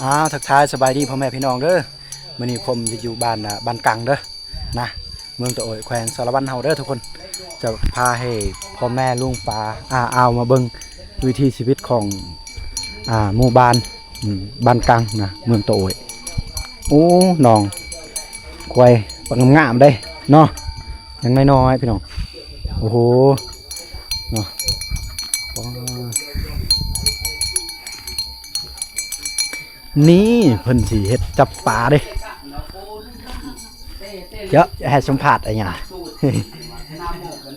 ອ້າວ ທັກທາຍສະບາຍດີພໍ່ແມ່ພີ່ນ້ອງເດີ. ມື້ນີ້ຜົມຢູ່ ຢູ່ບ້ານ ອ່າ ບ້ານກັງເດີນະ ເມືອງຕະໂອຍ ແຂວງສາລະວັນເຮົາເດີທຸກຄົນ. ຈະພາໃຫ້ພໍ່ແມ່ລຸງປ້າ ອາ ອາວ ມາເບິ່ງວິຖີຊີວິດຂອງ ອ່າ ໝູ່ບ້ານ ອືມ ບ້ານກັງນະ ເມືອງຕະໂອຍ. ໂອ້ ນ້ອງຄວາຍປາກງາມໆເດ້ເນາະ ຍັງນ້ອຍໆ ພີ່ນ້ອງ. ໂອ້ໂຫ ເນາະ ນີ້ເພິ່ນຊິເຮັດຈັບປາເດ້. ເຈົ້າໃຫ້ສຳພາດໄອ້ຫຍັງ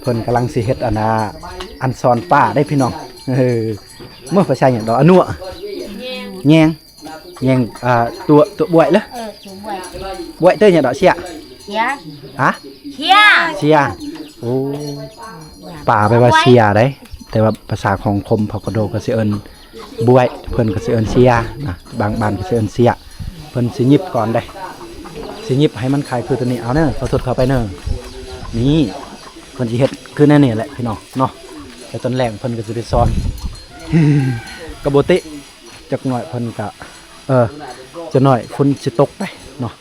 ເພິ່ນກຳລັງຊິເຮັດອັນນ່າ ອັນສອນປາເດ້ພີ່ນ້ອງ. ເອີ ເມື່ອພາສາຫຍັງດອກ ອະນົວະ ແຍງ ແຍງ ອ່າ ຕົວະ ຕົວະບວຍເລີຍ ເອີ ຕົວະບວຍ ບວຍເຕີຫຍັງດອກ ເຊຍ ເຊຍ ຮະ ເຊຍ ເຊຍ. ໂອ້ ປາແປວ່າເຊຍໄດ໋ ແຕ່ວ່າພາສາຂອງຄົມເຜົ່າກະໂດກະຊິເອີ້ນ ບວຍ ເພິ່ນກໍຊິເອີ້ນເຊຍນະ ບາງບ້ານກໍຊິເອີ້ນເຊຍ. ເພິ່ນຊິຫຍິບກ່ອນເດ້ ຊິຫຍິບໃຫ້ມັນຄາຍຄືຕົວນີ້. ເອົາເນີ ຂໍທົດເຂົ້າໄປເນີ. ນີ້ເພິ່ນຊິເຮັດຄືແນວນີ້ແຫຼະພີ່ນ້ອງເນາະ. ແຕ່ຕອນແລງເພິ່ນກໍຊິໄປສອນ ກະບໍ່ຕິ ຈັກໜ້ອຍເພິ່ນກະ ເອີ ຈັກໜ້ອຍຝົນຊິຕົກໄດ໋ເນາະ.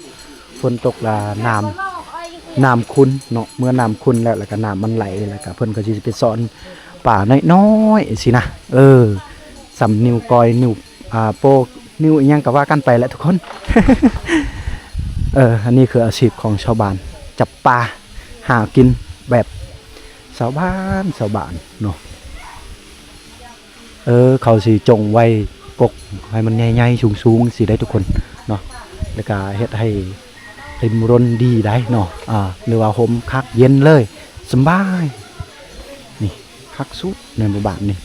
ຝົນຕົກລະນ້ຳ ນ້ຳຂຸ່ນເນາະ ເມື່ອນ້ຳຂຸ່ນແລ້ວ ແລ້ວກະນ້ຳມັນໄຫຼ ແລ້ວກະເພິ່ນກໍຊິໄປສອນປານ້ອຍໆຊີ້ນະ. ເອີ ສ່ຳນິ້ວກ້ອຍ ນິ້ວ ອ່າ ໂປ້ ນິ້ວອີ່ຫຍັງກໍວ່າກັນໄປແຫຼະທຸກຄົນ. ເອີ ອັນນີ້ຄືອາຊີບຂອງຊາວບ້ານ ຈັບປາຫາກິນແບບຊາວບ້ານ ຊາວບ້ານເນາະ. ເອີ ເຂົາຊິຈົ່ງໄວ້ກົກໃຫ້ມັນໃຫຍ່ໆ ສູງໆ ຊິໄດ້ທຸກຄົນເນາະ ແລ້ວກະເຮັດໃຫ້ລິມລົນດີໄດ໋ເນາະ. ອ່າ ຫຼືວ່າຮົ່ມຄັກເຢັນເລີຍ ສະບາຍ. ນີ້ຄັກສຸດໃນໝູ່ບ້ານນີ້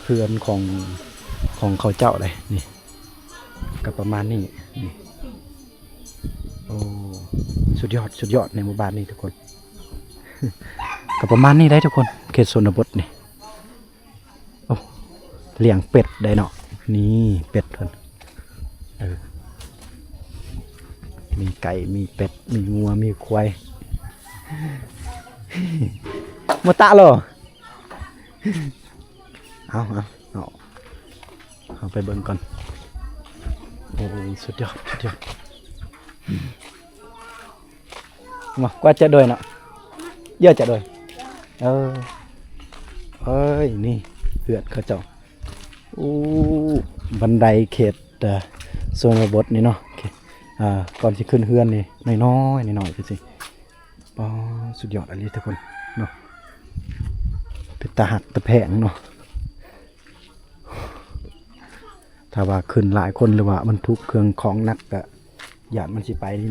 ເຮືອນຂອງ ຂອງເຂົາເຈົ້າເດ້ນີ້ ກໍປະມານນີ້. ນີ້ ໂອ້ ສຸດຍອດ ສຸດຍອດໃນໝູ່ບ້ານນີ້ທຸກຄົນ. ກໍປະມານນີ້ໄດ໋ທຸກຄົນ ເຂດຊົນນະບົດນີ້. ໂອ້ ລ້ຽງເປັດໄດ້ເນາະ ນີ້ເປັດເພິ່ນ ເອີ ມີໄກ່ ມີເປັດ ມີງົວ ມີຄວາຍ. ມາຕະໂລ ເອົາ ເອົາ ເອົາ ເຮົາໄປເບິ່ງກ່ອນ. ໂອ້ ສຸດຍອດ ສຸດຍອດ. ມາ ກວ່າຈະໂດຍເນາະ ເຍອະຈະໂດຍ. ເອີ ເອີຍ ນີ້ເຮືອນເຂົາເຈົ້າ. ໂອ້ ບັນໄດເຂດ ເອີ ຊົນນະບົດນີ້ເນາະ ເຂດ ອ່າ ກ່ອນຊິຂຶ້ນເຮືອນນີ້ ນ້ອຍໆ ນ້ອຍໆ ຈັ່ງຊີ້. ປາ ສຸດຍອດອີ່ຫຼີທຸກຄົນເນາະ ເປັນຕາຮັກຕາແພງເນາະ. ຖ້າວ່າຂຶ້ນຫຼາຍຄົນ ຫຼືວ່າບັນທຸກເຄື່ອງຂອງໜັກ ກະຢ້ານມັນຊິໄປນີ້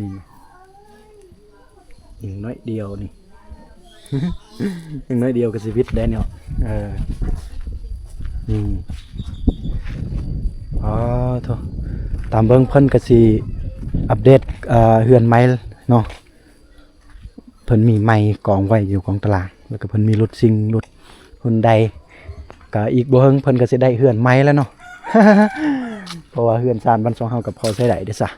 ອີກໜ້ອຍດຽວນີ້ ອີກໜ້ອຍດຽວກໍຊິວິດໄດ້ເນາະ. ເອີ ນີ້ ອໍ ໂທ້ ຕາມເບິ່ງເພິ່ນກໍຊິອັບເດດ ເອີ ເຮືອນໃໝ່ເນາະ. ເພິ່ນມີໄມ້ກອງໄວ້ຢູ່ກອງຕາລາງ ແລ້ວກໍເພິ່ນມີລົດຊິງ ລົດຮຸນໄດ ກະອີກບໍ່ເຫິງເພິ່ນກໍຊິໄດ້ເຮືອນໃໝ່ແລ້ວເນາະ ເພາະວ່າເຮືອນຊານບ້ານຊ່ອງເຮົາກໍພໍໃຊ້ໄດ້ເດ້ຊະ.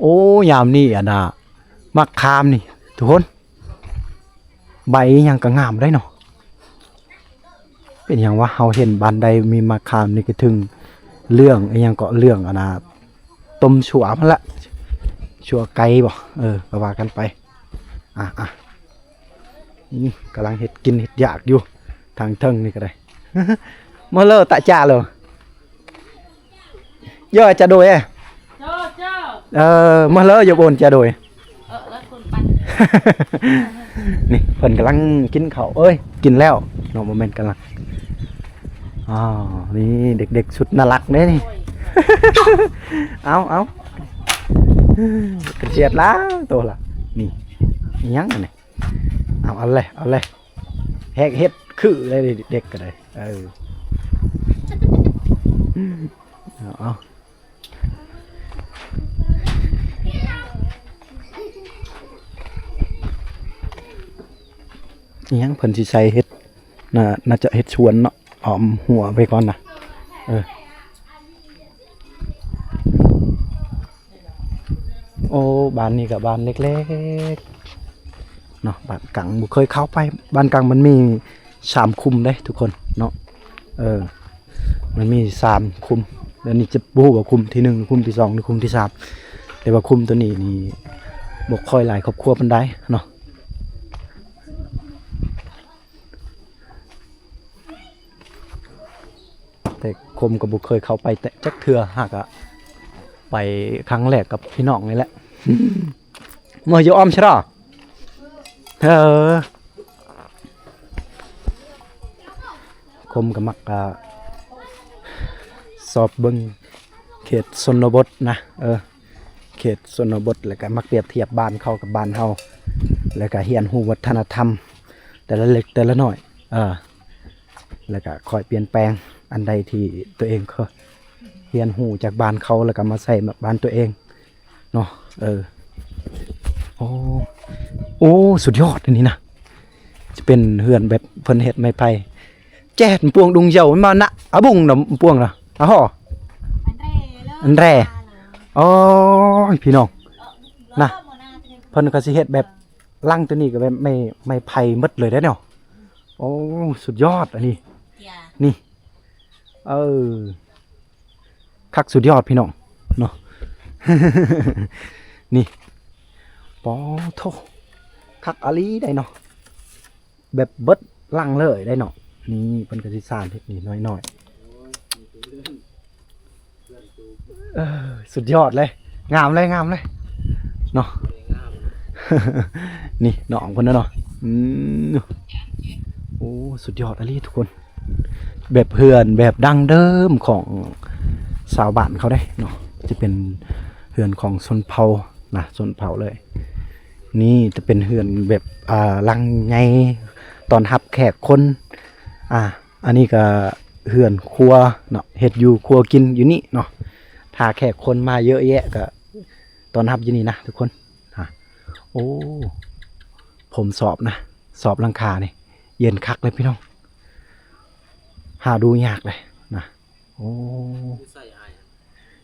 ໂອ້ ຍາມນີ້ ອັນນ່າ ໝາກຂາມນີ້ທຸກຄົນ ໃບຫຍັງກໍງາມໄດ໋ເນາະ. ເປັນຫຍັງວະ ເຮົາເຫັນບ້ານໃດມີໝາກຂາມນີ້ ຄິດເຖິງເລື່ອງອີ່ຫຍັງເກາະ ເລື່ອງອັນນ່າ ຕົ້ມຊົ່ວພຸ້ນລະ ຊົ່ວໄກ່ບໍ ເອີ ກໍວ່າກັນໄປ. ອ່ະ ອ່ະ ນີ້ກຳລັງເຮັດກິນເຮັດຢາກຢູ່ ທາງເທິງນີ້ກໍໄດ້. ມາເລີ ຕະຈາເລີ ເຢີ ຈະໂດຍ ເຈົ້າ ເຈົ້າ ເອີ ມາເລີ ຢາກໂອນຈະໂດຍ. ເອີ ແລ້ວຄົນປັນ ນີ້ເພິ່ນກຳລັງກິນເຂົ້າ ເອີຍ ກິນແລ້ວເນາະ ບໍ່ແມ່ນກຳລັງ. ອ້າວ ນີ້ເດັກໆ ສຸດໜ້າລັກເດ້ນີ້. ເອົາ ເອົາ ເປັນສຽດລະ ໂຕລະ ນີ້ ອີ່ຫຍັງອັນນີ້. ເອົາ ເອົາເລີຍ ເອົາເລີຍ ແຮກເຮັດຄືເລີຍເດັກກໍໄດ້. ເອີ ເອົາ ເອົາ ອີ່ຫຍັງເພິ່ນຊິໃສ່ເຮັດ ໜ້າ ໜ້າຈະເຮັດສວນເນາະ ອ້ອມຮົ້ວໄວ້ກ່ອນນະ. ເອີ ໂອ້ ບ້ານນີ້ກໍບ້ານເລັກໆ ເນາະ ບ້ານກັງ ບໍ່ເຄີຍເຂົ້າໄປ. ບ້ານກັງມັນມີສາມຂຸມເດ້ທຸກຄົນເນາະ. ເອີ ມັນມີສາມຄຸ້ມ ແລ້ວນີ້ຈະບໍ່ຮູ້ວ່າຄຸ້ມທີໜຶ່ງ ຄຸ້ມທີສອງ ຫຼືຄຸ້ມທີສາມ ແຕ່ວ່າຄຸ້ມໂຕນີ້ນີ້ບໍ່ຄ່ອຍຫຼາຍຄອບຄົວປານໃດເນາະ. ແຕ່ຄົມກໍບໍ່ເຄີຍເຂົ້າໄປແຕະຈັກເທື່ອ ຫາກະໄປຄັ້ງແລກກັບພີ່ນ້ອງນີ້ແຫຼະ. ເມື່ອຢູ່ອ້ອມຊະດອ ເອີ ຄົມກໍມັກ ອາ ຊອບເບິ່ງເຂດຊົນນະບົດນະ ເອີ ເຂດຊົນນະບົດ ແລ້ວກໍມັກປຽບທຽບບ້ານເຂົາກັບບ້ານເຮົາ ແລ້ວກໍຮຽນຮູ້ວັດທະນະທຳແຕ່ລະເລັກແຕ່ລະນ້ອຍ ເອີ ແລ້ວກໍຄ່ອຍປ່ຽນແປງອັນໃດທີ່ຕົວເອງຮຽນຮູ້ຈາກບ້ານເຂົາ ແລ້ວກໍມາໃຊ້ບ້ານຕົວເອງເນາະ. ເອີ ໂອ້ ໂອ້ ສຸດຍອດອັນນີ້ນະ ຈະເປັນເຮືອນແບບເພິ່ນເຮັດໄມ້ໄຜ່ ແຈດ ປວງ ດຸງເຍົາ ມານະ ອາບຸງນະ ປວງນະ ອາຫໍ ອັນແຣ ໂອ້ຍ ພີ່ນ້ອງນະ ເພິ່ນກໍຊິເຮັດແບບຫຼັງຕົວນີ້ກໍແບບໄມ້ ໄມ້ໄຜ່ໝົດເລີຍເດ້ເນາະ. ໂອ້ ສຸດຍອດອັນນີ້ ນີ້ ເອີ ຄັກສຸດຍອດພີ່ນ້ອງເນາະ ນີ້ ປາໂທ້ ຄັກອີ່ຫຼີໄດ໋ເນາະ ແບບເບິດຫຼັງເລີຍໄດ໋ເນາະ. ນີ້ເພິ່ນກໍຊິສານເຮັດນີ້ໜ້ອຍໆ ເອີ ສຸດຍອດເລີຍ ງາມເລີຍ ງາມເລີຍເນາະ. ນີ້ນ້ອງເພິ່ນເນາະ ອືມ ໂອ້ ສຸດຍອດອີ່ຫຼີທຸກຄົນ ແບບເຮືອນແບບດັ້ງເດີມຂອງຊາວບ້ານເຂົາເດ້ເນາະ ຈະເປັນເຮືອນຂອງຊົນເຜົ່ານະ ຊົນເຜົ່າເລີຍ. ນີ້ຈະເປັນເຮືອນແບບ ອ່າ ຫຼັງໃຫຍ່ຕ້ອນຮັບແຂກຄົນ ອ່າ ອັນນີ້ກໍເຮືອນຄົວເນາະ ເຮັດຢູ່ຄົວກິນຢູ່ນີ້ເນາະ ຖ້າແຂກຄົນມາເຍອະແຍະກໍຕ້ອນຮັບຢູ່ນີ້ນະທຸກຄົນ. ໂອ້ ຜົມຊອບນະ ຊອບຫຼັງຄານີ້ ເຢັນຄັກເລີຍພີ່ນ້ອງ ຫາດູຍາກເລີຍນະ. ໂອ້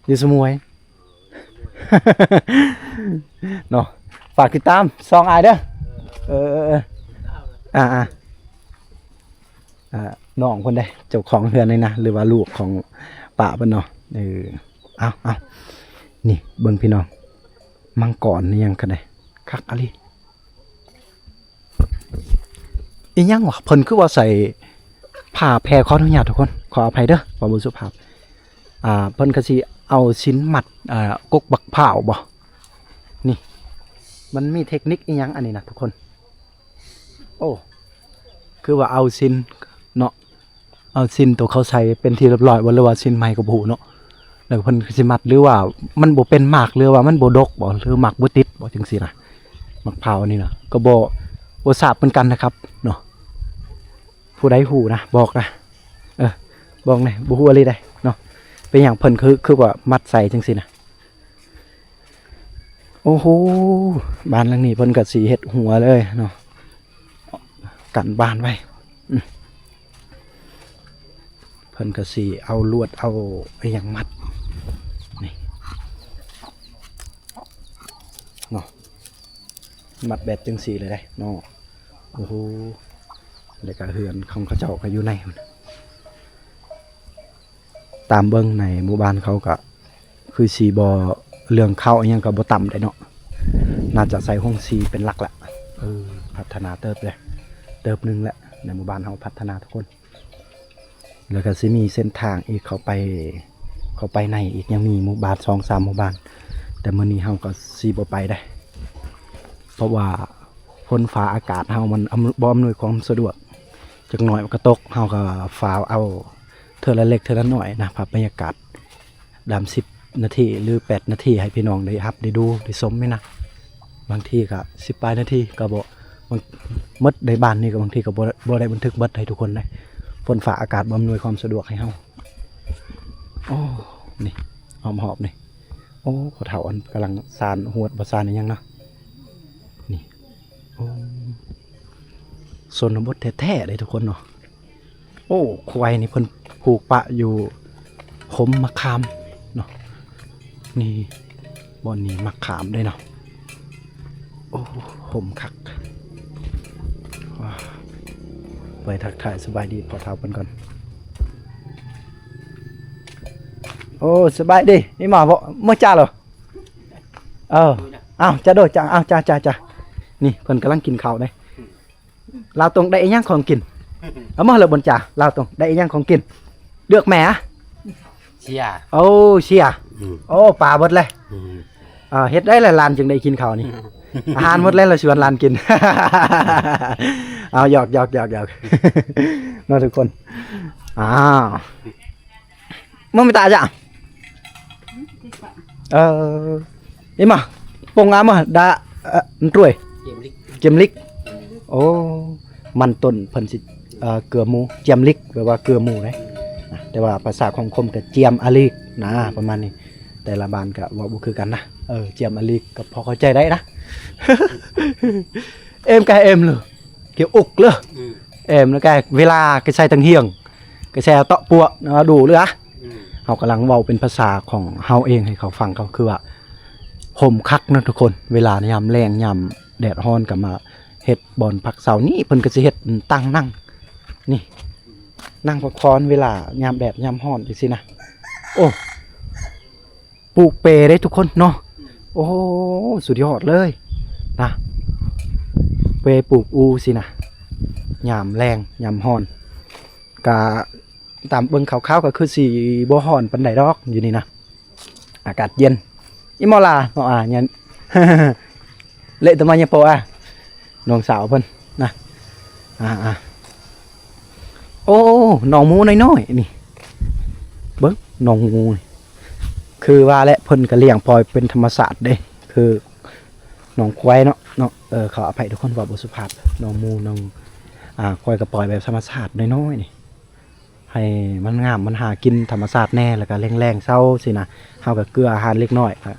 ຢູ່ສະໝວຍເນາະ ຝາກຕິດຕາມຊ່ອງອ້າຍເດີ. ເອີ ເອີ ເອີ ອ່າ ອ່າ ອ່າ ນ້ອງເພິ່ນເດ້ ເຈົ້າຂອງເຮືອນນີ້ນະ ຫຼືວ່າລູກຂອງປ້າເພິ່ນເນາະ. ເອີ ເອົາ ເອົາ ນີ້ເບິ່ງພີ່ນ້ອງ ມັງກອນນີ້ຫຍັງຄັນໃດ ຄັກອີ່ຫຼີ. ອີ່ຫຍັງວະ ເພິ່ນຄືວ່າໃສ່ຜ້າແພ ຂໍອະນຸຍາດທຸກຄົນ ຂໍອະໄພເດີ ເວົ້າບໍ່ສຸພາບ. ອ່າ ເພິ່ນກໍຊິເອົາຊິນມັດ ອ່າ ກົກບັກພ້າວບໍ? ນີ້ ມັນມີເທັກນິກອີ່ຫຍັງອັນນີ້ນະທຸກຄົນ. ໂອ້ ຄືວ່າເອົາຊິນເນາະ ເອົາຊິນໂຕເຂົາໃສ່ເປັນທີ່ຮຽບຮ້ອຍບໍ່ ຫຼືວ່າຊິນໃໝ່ກໍບໍ່ຮູ້ເນາະ. ແລ້ວເພິ່ນຊິມັດ ຫຼືວ່າມັນບໍ່ເປັນໝາກ ຫຼືວ່າມັນບໍ່ດົກບໍ ຫຼືໝາກບໍ່ຕິດບໍ ຈັ່ງຊີ້ນະ. ໝາກພ້າວອັນນີ້ນະ ກໍບໍ່ ບໍ່ຊາບເໝືອນກັນນະຄັບເນາະ. ຜູ້ໃດຮູ້ນະ ບອກນະ ເອີ ບອກແດ່ ບໍ່ຮູ້ອີ່ຫຼີໃດເນາະ. ເປັນຫຍັງເພິ່ນຄື ຄືວ່າມັດໃສ່ຈັ່ງຊີ້ນະ. ໂອ້ໂຫ ບ້ານຫຼັງນີ້ເພິ່ນກໍຊິເຮັດຮົ້ວເລີຍເນາະ ກັນບ້ານໄວ້. ອືມ ເພິ່ນກໍຊິເອົາລວດເອົາອີ່ຫຍັງມັດນີ້ເນາະ ມັດແບບຈັ່ງຊີ້ເລີຍເດ້ເນາະ. ໂອ້ໂຫ ແລ້ວກໍເຮືອນຂອງເຂົາເຈົ້າກໍຢູ່ໃນພຸ້ນ. ຕາມເບິ່ງໃນໝູ່ບ້ານເຂົາກໍຄືຊິບໍ່ ເລື່ອງເຂົ້າອີ່ຫຍັງກໍບໍ່ຕ່ຳໄດ໋ເນາະ ໜ້າຈະໃຊ້ໂຮງສີເປັນຫຼັກແຫຼະ. ເອີ ພັດທະນາເຕີບເດ້ ເຕີບໜຶ່ງແຫຼະ ໃນໝູ່ບ້ານເຮົາພັດທະນາທຸກຄົນ. ແລ້ວກໍຊິມີເສັ້ນທາງອີກເຂົ້າໄປ ເຂົ້າໄປໃນອີກ ຍັງມີໝູ່ບ້ານສອງສາມໝູ່ບ້ານ ແຕ່ມື້ນີ້ເຮົາກໍຊິບໍ່ໄປໄດ໋ ເພາະວ່າຝົນຟ້າອາກາດເຮົາມັນອຳ ບໍ່ອຳນວຍຄວາມສະດວກ. ຈັກໜ້ອຍມັນກໍຕົກ ເຮົາກໍຟ້າວເອົາເທື່ອລະເລັກເທື່ອລະນ້ອຍນະ ພາບບັນຍາກາດ ດາມສິບນາທີ ຫຼື ແປດນາທີ ໃຫ້ພີ່ນ້ອງໄດ້ຮັບໄດ້ດູໄດ້ຊົມນີ້ນະ. ບາງທີກໍສິບປາຍນາທີກໍບໍ່ ໝົດໃນບ້ານນີ້ ກໍບາງທີກໍບໍ່ ບໍ່ໄດ້ບັນທຶກເບິດໃຫ້ທຸກຄົນໄດ໋ ຝົນຟ້າອາກາດບໍ່ອຳນວຍຄວາມສະດວກໃຫ້ເຮົາ. ໂອ້ ນີ້ ອ້ອມຮອບນີ້ ໂອ້ ພໍ່ເຖົ້າອັນກຳລັງສານຫວດ ບໍ່ສານອີ່ຫຍັງເນາະ ນີ້. ໂອ້ ຊົນນະບົດແທ້ໆເດ້ທຸກຄົນເນາະ. ໂອ້ ຄວາຍນີ້ເພິ່ນຜູກປະຢູ່ໂຮມໝາກຂາມເນາະ. ນີ້ ບ່ອນນີ້ໝາກຂາມເດ້ເນາະ. ໂອ້ ຮົ່ມຄັກ. ໄປທັກທາຍສະບາຍດີພໍ່ເຖົ້າເພິ່ນກ່ອນ. ໂອ້ ສະບາຍດີ ນີ້ມາບໍ່ ມື້ຈ້າເລີ. ເອີ ອ້າວ ຈ້າໂດ ຈ້າ ອ້າວ ຈ້າ ຈ້າ ຈ້າ. ນີ້ເພິ່ນກຳລັງກິນເຂົ້າເດ້. ລາວຕົງໄດ້ອີຫຍັງຂອງກິນ? ເອົາມາເລີຍບົນຈ້າ ລາວຕົງໄດ້ອີຫຍັງຂອງກິນ? ເລືອກແມ່. ເຊຍ. ໂອ້ ເຊຍ. ອືມ. ໂອ້ ປາເບິດເລີຍ. ອືມ. ອ່າ ເຮັດໄດ້ລະຫຼານຈຶ່ງໄດ້ກິນເຂົ້ານີ້. ອືມ. ອາຫານໝົດແລ້ວລະຊວນຫຼານກິນ. ເອົາ ຫຍອກໆໆໆ ເນາະທຸກຄົນ. ອ້າວ ເມືອງໄມຕາຈ້າ. ເອີ ເອັມມາ ປົງອາມາດາ ເອີ ຕຣວຍ ເກມລິກ ເກມລິກ. ໂອ້ ມັນຕົ້ນເພິ່ນຊິ ເອີ ເກືອໝູ ຈຽມລິກ ແປວ່າເກືອໝູເດ້. ນະ ແຕ່ວ່າພາສາຂອງຄົມກະຈຽມອາລິກນະ ປະມານນີ້. ແຕ່ລະບ້ານກະເວົ້າບໍ່ຄືກັນນະ. ເອີ ຈຽມອາລິກກະພໍເຂົ້າໃຈໄດ້ນະ. ເອັມກະເອັມເລີ ກຽວອຸກເລີ. ອືມ. ເອັມແລ້ວກະເວລາກະໃສ່ຕັງຮຽງ ກະແຊວເຕາະປົວເນາະ ດູເລີອະ. ອືມ. ເຮົາກຳລັງເວົ້າເປັນພາສາຂອງເຮົາເອງໃຫ້ເຂົາຟັງ ເຂົາຄືວ່າຮົ່ມຄັກເນາະທຸກຄົນ. ເວລາຍາມແລ້ງ ຍາມແດດຮ້ອນກະມາເຮັດບ່ອນພັກເຊົາ. ນີ້ເພິ່ນກະຊິເຮັດຕັ່ງນັ່ງ ນີ້ ນັ່ງພັກຜ່ອນເວລາຍາມແດດຍາມຮ້ອນຈັ່ງຊີ້ນະ. ໂອ້ ປູກເປເດ້ທຸກຄົນເນາະ. ໂອ້ ສຸດຍອດເລີຍນະ ເປປູກອູຊີ້ນະ. ຍາມແລ້ງຍາມຮ້ອນ ກະຕາມເບິ່ງຄາວໆ ກະຄືຊິບໍ່ຮ້ອນປານໃດດອກຢູ່ນີ້ນະ ອາກາດເຢັນ. ອີ່ໝໍລາເນາະ ອາ ເລະຕະມາຍະໂປອາ ນ້ອງສາວເພິ່ນນະ. ອາ ອາ ໂອ້ ໜອງໝູນ້ອຍໆ ນີ້ ເບິ່ງໜອງໝູນີ້. ຄືວ່າແຫຼະ ເພິ່ນກະລ້ຽງປ່ອຍເປັນທຳມະຊາດເດ້ ຄືໜອງຄວາຍເນາະ ເນາະ. ເອີ ຂໍອະໄພທຸກຄົນ ເວົ້າບໍ່ສຸພາບ. ໜອງໝູ ໜອງ ອາ ຄວາຍກະປ່ອຍແບບທຳມະຊາດນ້ອຍໆ ນີ້ ໃຫ້ມັນງາມ ມັນຫາກິນທຳມະຊາດແດ່ ແລ້ວກະແລ້ງໆເຊົາຊີ້ນະ. ເຮົາກະເກືອອາຫານເລັກນ້ອຍ ກະ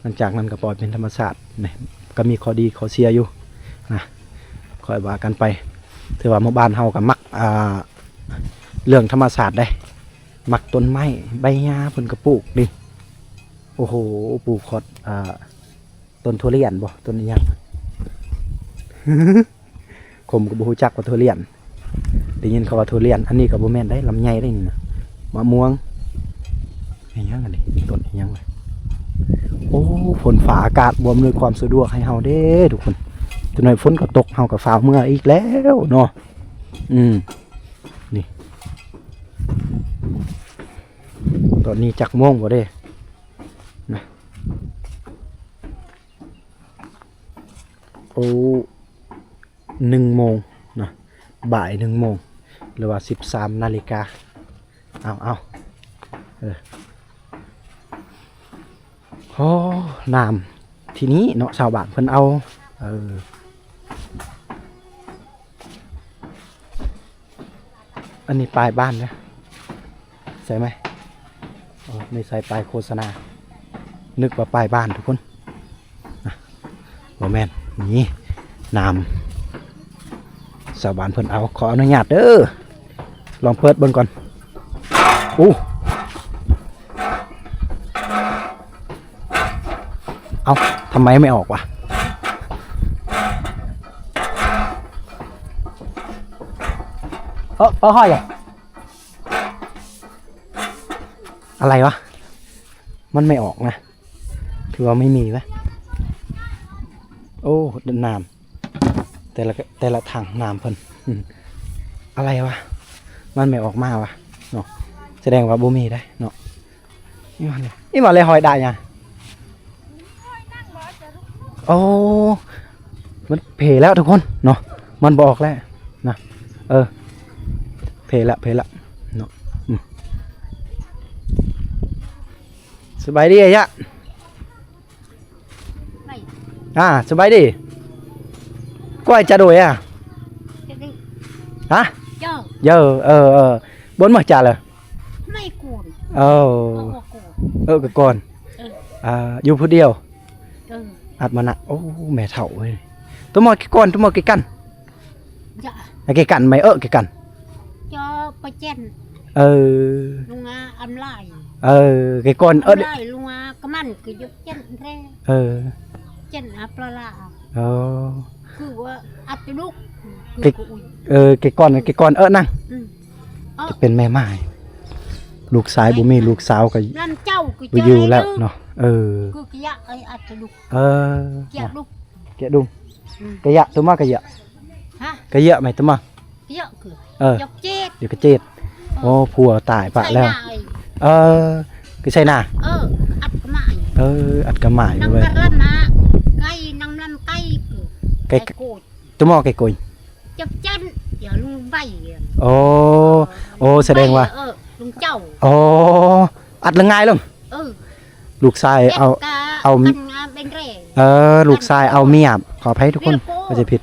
ຫຼັງຈາກນັ້ນກະປ່ອຍເປັນທຳມະຊາດ. ນີ້ກະມີຂໍ້ດີຂໍ້ເສຍຢູ່ນະ ຄ່ອຍວ່າກັນໄປ. ຖືວ່າໝູ່ບ້ານເຮົາກະມັກ ອ່າ ເລື່ອງທຳມະຊາດເດ້ ມັກຕົ້ນໄມ້ໃບຫຍ້າເພິ່ນກະປູກນີ້. ໂອ້ໂຫ ປູກຮອດ ອ່າ ຕົ້ນຖົ່ວລຽນບໍ່ ຕົ້ນອີ່ຫຍັງ ຄົມກະບໍ່ຮູ້ຈັກວ່າຖົ່ວລຽນ. ໄດ້ຍິນເຂົາວ່າຖົ່ວລຽນ ອັນນີ້ກະບໍ່ແມ່ນໄດ໋ ລຳໄຍໄດ໋ນີ້ນະ ມະມ່ວງ ອີ່ຫຍັງອັນນີ້ ຕົ້ນອີ່ຫຍັງ. ໂອ້ ຝົນຟ້າອາກາດບໍ່ອຳນວຍຄວາມສະດວກໃຫ້ເຮົາເດ້ທຸກຄົນ. ຈັກໜ້ອຍຝົນກະຕົກ ເຮົາກະຟ້າວເມືອອີກແລ້ວເນາະ. ອືມ ນີ້ ຕອນນີ້ຈັກໂມງບໍ່ເດ້ນະ? ໂອ້ ໜຶ່ງໂມງນະ ບ່າຍໜຶ່ງໂມງ ຫຼືວ່າສິບສາມນາລິກາ. ເອົາ ເອົາ ເອີ ໂອ້ ນ້ຳທີ່ນີ້ເນາະ ຊາວບ້ານເພິ່ນເອົາ ເອີ. ອັນນີ້ປ້າຍບ້ານນະ ໃຊ່ໄໝ? ອໍ ນີ້ໃສ່ປ້າຍໂຄສະນາ ນຶກວ່າປ້າຍບ້ານທຸກຄົນນະ ບໍ່ແມ່ນ. ນີ້ ນ້ຳຊາວບ້ານເພິ່ນເອົາ ຂໍອະນຸຍາດເດີ ລອງເປີດເບິ່ງກ່ອນ. ໂອ້ ເອົ້າ ທຳໄມໄມ່ອອກວະ? ເອີ ເອີ ຫ້ອຍ ອະໄລວະ? ມັນໄມ່ອອກນະ ຄືວ່າໄມ່ມີວະ. ໂອ້ ນ້ຳ ແຕ່ລະ ແຕ່ລະຖັງນ້ຳເພິ່ນ ອາໄລວະ ມັນໄມ່ອອກມາວະເນາະ. ສະແດງວ່າບໍ່ມີໄດ໋ເນາະ. ອີ່ຫວ່າແລະ ອີ່ຫວ່າແລະ ຫ້ອຍດາຍຫຍັງ? ໂອ້ ມັນເພແລ້ວທຸກຄົນເນາະ ມັນບໍ່ອອກແລ້ວນະ. ເອີ ເພແລ້ວ ເພແລ້ວເນາະ. ອືມ ສະບາຍດີອາຍະ. ອ່າ ສະບາຍດີ. ກວາຍຈະໂດຍອະ? ຮະ? ເອີ ເອີ ເອີ ບົນມາຈາລະ? ເອີ ເອີ ກະກ່ອນ. ອ່າ ຢູ່ຜູ້ດຽວ. ອັດມານະ. ໂອ້ ແມ່ເຖົ້າເອີຍ. ຕົວມອດກິກອນ ຕົວມອດກິກັນ. ອາ ເກກັນໄມເອີ ເກກັນ ຈອປະເຈັນ. ເອີ ລຸງອາອຳລາຍ. ເອີ ເກກອນເອີ ອຳລາຍ ລຸງອາກະມັນກະຢູ່ເຈັນແລ. ເອີ ເຈັນອາປະລາ. ເອີ ຄືວ່າອັດຕຸລຸກ. ເອີ ເກກອນ ເກກອນເອີນາງ. ອືມ ຈະເປັນແມ່ໝ້າຍ. ລູກຊາຍບໍ່ມີ ລູກສາວກໍ ນຳເຈົ້າຄື ບໍ່ຢູ່ແລ້ວເນາະ. ເອີ ຄືກະຍະ ເອີຍ ອັດກະດຸກ ເອີ ກະຍະດຸກ ກະຍະດຸກ ອືມ ກະຍະ ຕົວມາກະຍະ ຮະ ກະຍະໄໝ ຕົວມາ ກະຍະຄື ເອີ ກະເຈັດ ດຽວກະເຈັດ ເອີ ໂອ້ ຜົວຕາຍປະແລ້ວ ເອີ ຄືໄຊນາ ເອີ ອັດກະໝາຍ ເອີ ອັດກະໝາຍ ນຳ ເວີຍ ກະລຳນະ ໄກ່ ນຳລຳໄກ່ ໄກ່ ໄກ່ໂກດ ຕົວມາໄກ່ໂກຍ ຈັບຈັນ ດຽວລຸງໃບ ໂອ້ ໂອ້ ສະແດງວ່າ ເອີ ລຸງເຈົ້າ ໂອ້ ອັດລະງ່າຍລົງ ເອີ ລູກຊາຍເອົາ ເອົາ ເອີ ລູກຊາຍເອົາເມຍ ຂໍອະໄພທຸກຄົນ ເວົ້າຈະຜິດ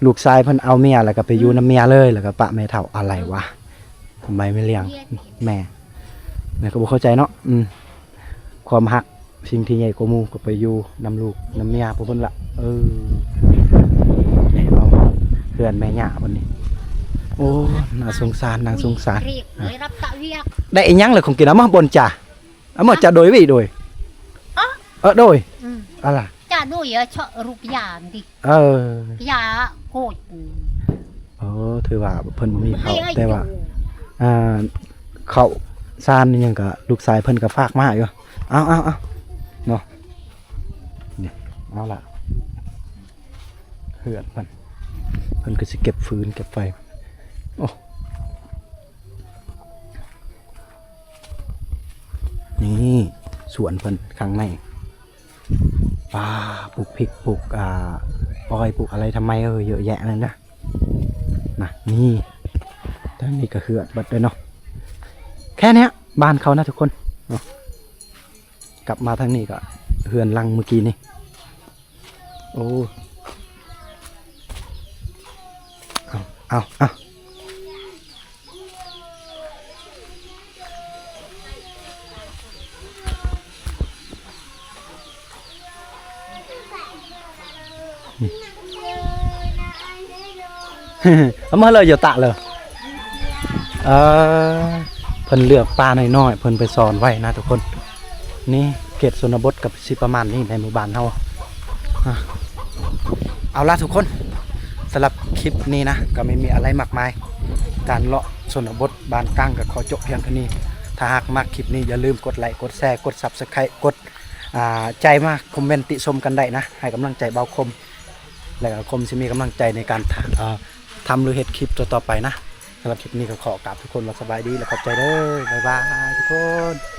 ລູກຊາຍເພິ່ນເອົາເມຍ ແລ້ວກໍໄປຢູ່ນຳເມຍເລີຍ ແລ້ວກໍປະແມ່ເຖົ້າ ອະໄລວະ ທຳໄມແມ່ລ້ຽງແມ່ ແມ່ກໍບໍ່ເຂົ້າໃຈເນາະ ອືມ ຄວາມຮັກ ສິ່ງທີ່ໃຫຍ່ກວ່າໝູ່ກໍໄປຢູ່ນຳລູກນຳເມຍພວກເພິ່ນລະ ເອີ ນີ້ເອົາເຮືອນແມ່ຍ່າເພິ່ນນີ້ ໂອ້ ໜ້າສົງສານ ໜ້າສົງສານ ໄດ້ອີ່ຫຍັງລະຂອງກິນ ເອົາມາບ່ອນຈາ ເອົາມາຈາໂດຍວິໂດຍ ເອີ ໂດຍ ອືມ ອະລະ ຈາໂດຍ ເອີ ເຊາະຮູບຢາຕິ ເອີ ຢາໂກດ ໂອ້ ຖືວ່າເພິ່ນບໍ່ມີເຂົ້າ ແຕ່ວ່າ ອ່າ ເຂົ້າສານອີ່ຫຍັງກະລູກຊາຍເພິ່ນກະຝາກມາຢູ່ ເອົາໆໆ ເນາະ ນີ້ ເອົາລະ ເຮືອນເພິ່ນ ເພິ່ນກໍຊິເກັບຟືນເກັບໄຟ ໂອ້ ນີ້ສວນເພິ່ນຂ້າງໃນ ປາ ປູກພິກ ປູກ ອ່າ ອ້ອຍ ປູກອະໄລທຳໄມ ເອີ ເຍອະແຍະນັ້ນນະ ນະ ນີ້ ທາງນີ້ກໍເຮືອນເບິດເລີຍເນາະ ແຄ່ເນີ້ຍ ບ້ານເຂົານະທຸກຄົນເນາະ ກັບມາທາງນີ້ກໍເຮືອນຫຼັງມື້ກີ້ນີ້ ໂອ້ ເອົາ ເອົາ ເອົາ ເອົາມາເລີຍ ໂຍຕະເລີຍ ເອີ ເພິ່ນເລືອກປານ້ອຍໆ ເພິ່ນໄປສອນໄວ້ນະທຸກຄົນ ນີ້ເຂດຊົນນະບົດກໍຊິປະມານນີ້ ໃນໝູ່ບ້ານເຮົາ ອາ ເອົາລະທຸກຄົນ ສຳລັບຄລິບນີ້ນະ ກໍໄມ່ມີອະໄລມາກມາຍ ການເລາະຊົນນະບົດບ້ານກາງ ກໍຂໍຈົບພຽງເທົ່ານີ້ ຖ້າຫາກມັກຄລິບນີ້ ຢ່າລືມກົດໄລ ກົດແຊ ກົດ Subscribe ກົດ ອ່າ ໃຈມາຄອມເມັນຕິຊົມກັນໄດ້ນະ ໃຫ້ກຳລັງໃຈບ່າວຄົມ ແລ້ວກໍຄົມຊິມີກຳລັງໃຈໃນການ ເອີ ທຳ ຫຼື ເຮັດຄລິບຕໍ່ໆໄປນະ ສຳລັບຄລິບນີ້ກໍຂໍກາບທຸກຄົນວ່າສະບາຍດີ ແລະ ຂອບໃຈເດີ ບາຍບາຍທຸກຄົນ.